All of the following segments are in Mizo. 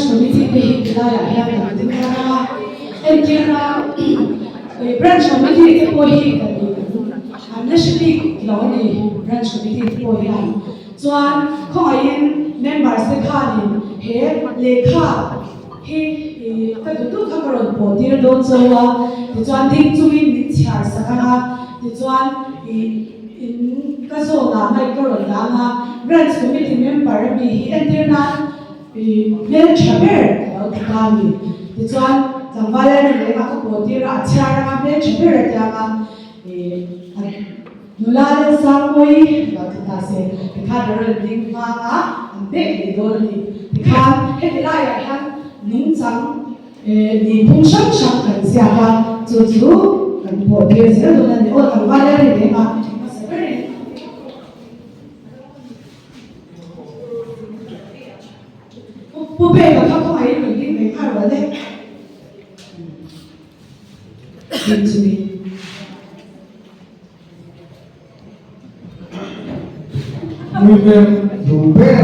Committee te hi tilaiah hian kan ding thar a, entirna Branch Committee te pawh hi kan an la hre bik lo a ni Branch Committee te pawh hian. Chuan khawngaihin members te khanin he lehkha hi ka duh duh kha ka rawn pawh tir dawn cho a, tichuan ding chungin min chhiar sak ang a, tichuan ih in ka zawnah mic ka rawn dang a, Branch Committee member a mi hi entir nan ih hmeltha ber ka lo ti ta a ni. Tichuan tlangval a rin leh a ka pawh tir a, a chhiar ang a hmeltha ber a tiang a ih a. Nula leh Sangmawii lo ti ta se, tikhan a rawn ding hmang a, an pek leh dawn a ni. Tikhan heti laiah hian nungchang nih phung hrang hrang kan ziak a, chu chu kan pawh tir zel dawn a ni. Aw tlangval a ri reng a, hmasa berin. Pu Peka kha khawngaih in rawn ding ve nghal rawh le. Ding chungin. William Duber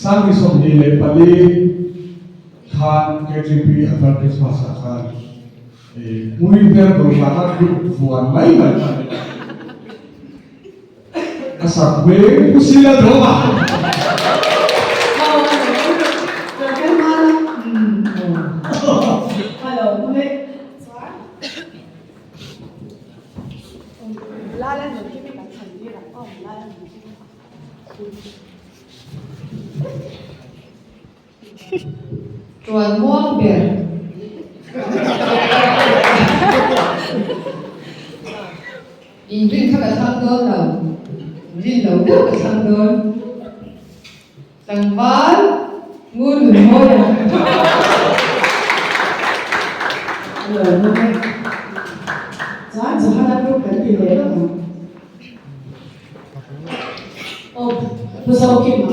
24 khan KTP Advent Christmas ah khan William Duber a group vuan mai mai kha a ni a. A sak hmel pu sila dawm a. Tuan muang ber. Inrin kha ka thlang dawn lo, inrin lo deuh ka thlang dawn. Tlangval ngur nun mawi a. Lo mawi. Chuan Johana group kan ti leh lawk ang. Aw, Pu Zokima.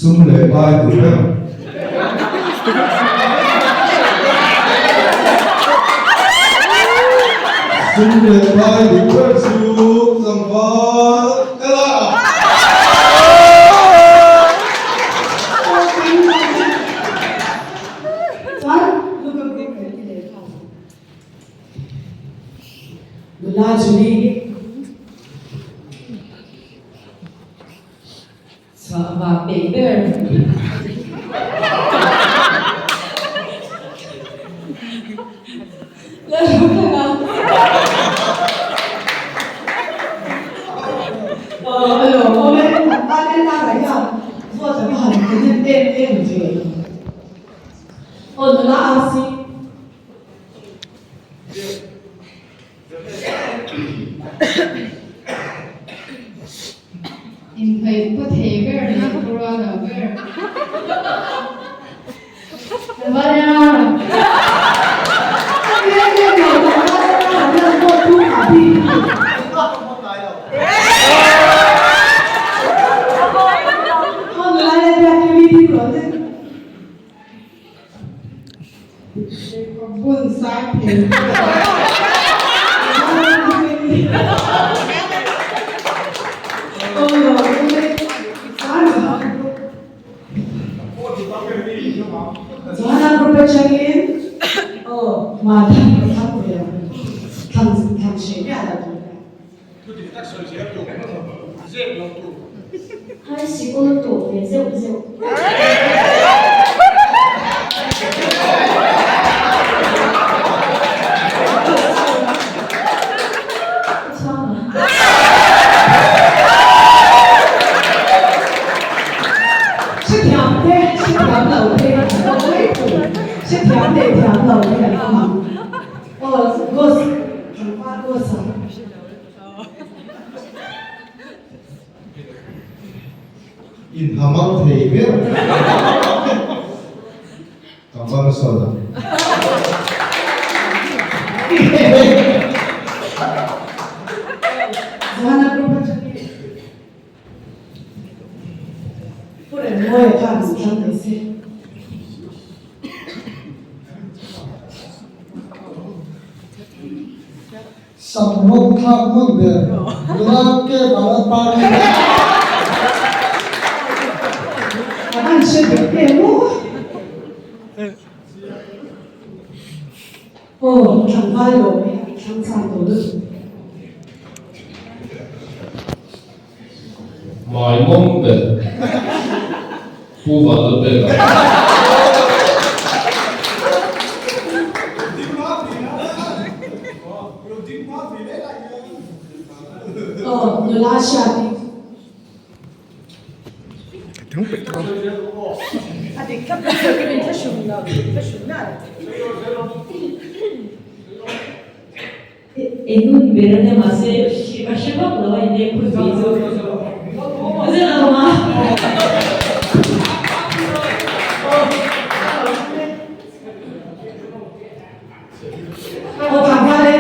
Sum leh pai duh ber. Sum leh pai duh ber chu tlangval ka la a. Nula Julie. Chhuah vah peih ber. Lalruthanga. Aw a lawm awm e, kan tan en lakah hian vote a va han pe hnem em em ve. Aw nula RC. Inhnaih upa thei ber leh khawrual lo ber. Bun sang thei Chuan a group atangin aw mah thang ka thang ve ang thang thang hreh miah lo tur hian. High sikul tawh ve zeuh zeuh. Hrethiam te, hrethiam lo te an awm mai thei. Hrethiam leh thiam lo te an awm ang. Aw, Ghost, tlangval Ghost ang. Inhamang thei ber tlangval a sawn ang. Johanna Group atangin Pu Remawia khan min thlang thei se. Sam rawng thlak ngun ber nula ke bala par hi. A van hre dik em aw. Aw tlangval lawm hi a thlang chang tawh lutuk. Hmai mawng ber Pu Vanlalpeka. Aw nula hriat i. Engun ber ania mahse ka hre vak lo a inne phun ve chu a zir lo ma. Aw thang nghal e.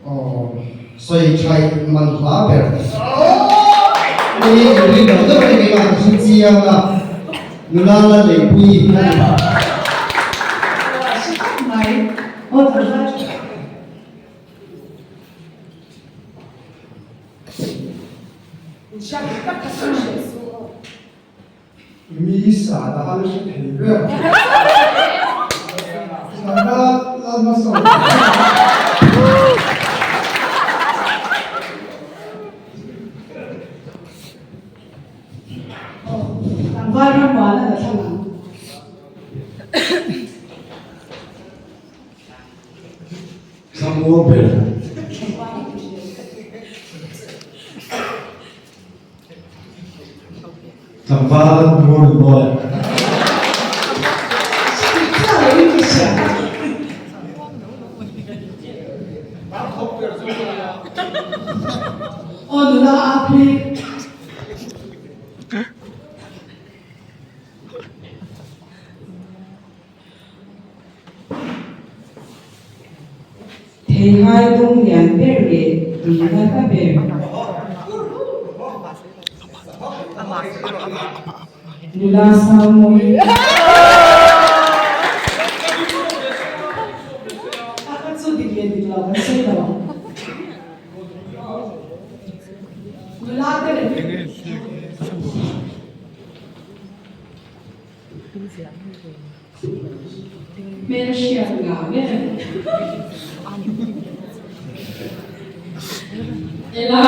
Aw, sawi thaih man hla ber. Hei hi inrin lo deuh em em a, ka hre chiang a, nula la neihpui a ni. Mi sa na al hre thei ber. Sana lal hmasa. Tlangval ram muan a la thlang ang. Thlangaw ber. Tlangval ngur mawi. Aw nula a phi. Theihai dawng lian ber leh tuina hla ber. Nula Sangmawi. A kha chu dik leh dik lo kan sawi lo ang. Nula te leh. Hmel hriat ngah ber. Ela.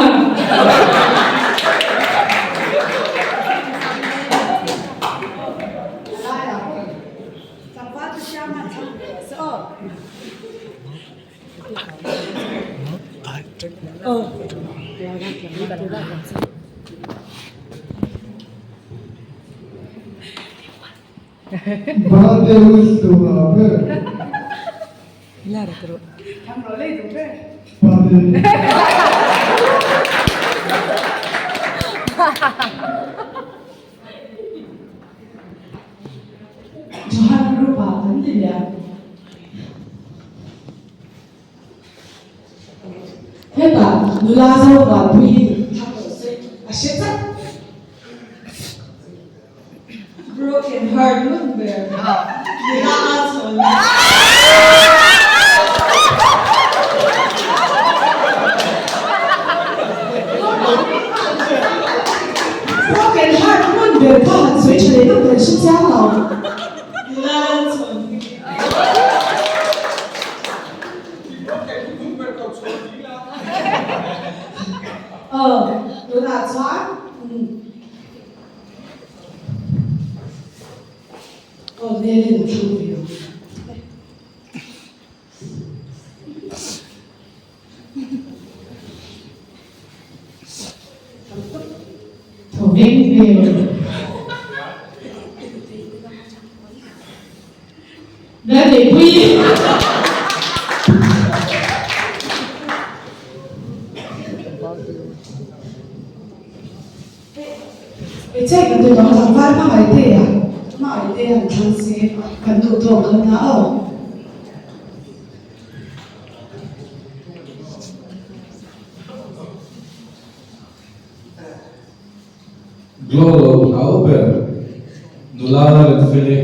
Bate us tu a ber. Bate. Johan Rupa kan ti leh a. Hetah nula zo vanpui hi thlang lo se a hre tlat. Broken heart ngun ber nula a chawl na. Broken heart ngun ber kha han sawi tha leh deuh kan hre chiang lo. Nula lan chawl hi. Aw, tunah chuan aw hmelin a thlang ve ang. Thaw veng vel. Lalneihpui. Hmeichhia kan duh tawh tlangval hmangaih te a, hmangaih te han thlang se kan duh tawk dawn a aw. Glow lo hlau ber. Nula la rin feli.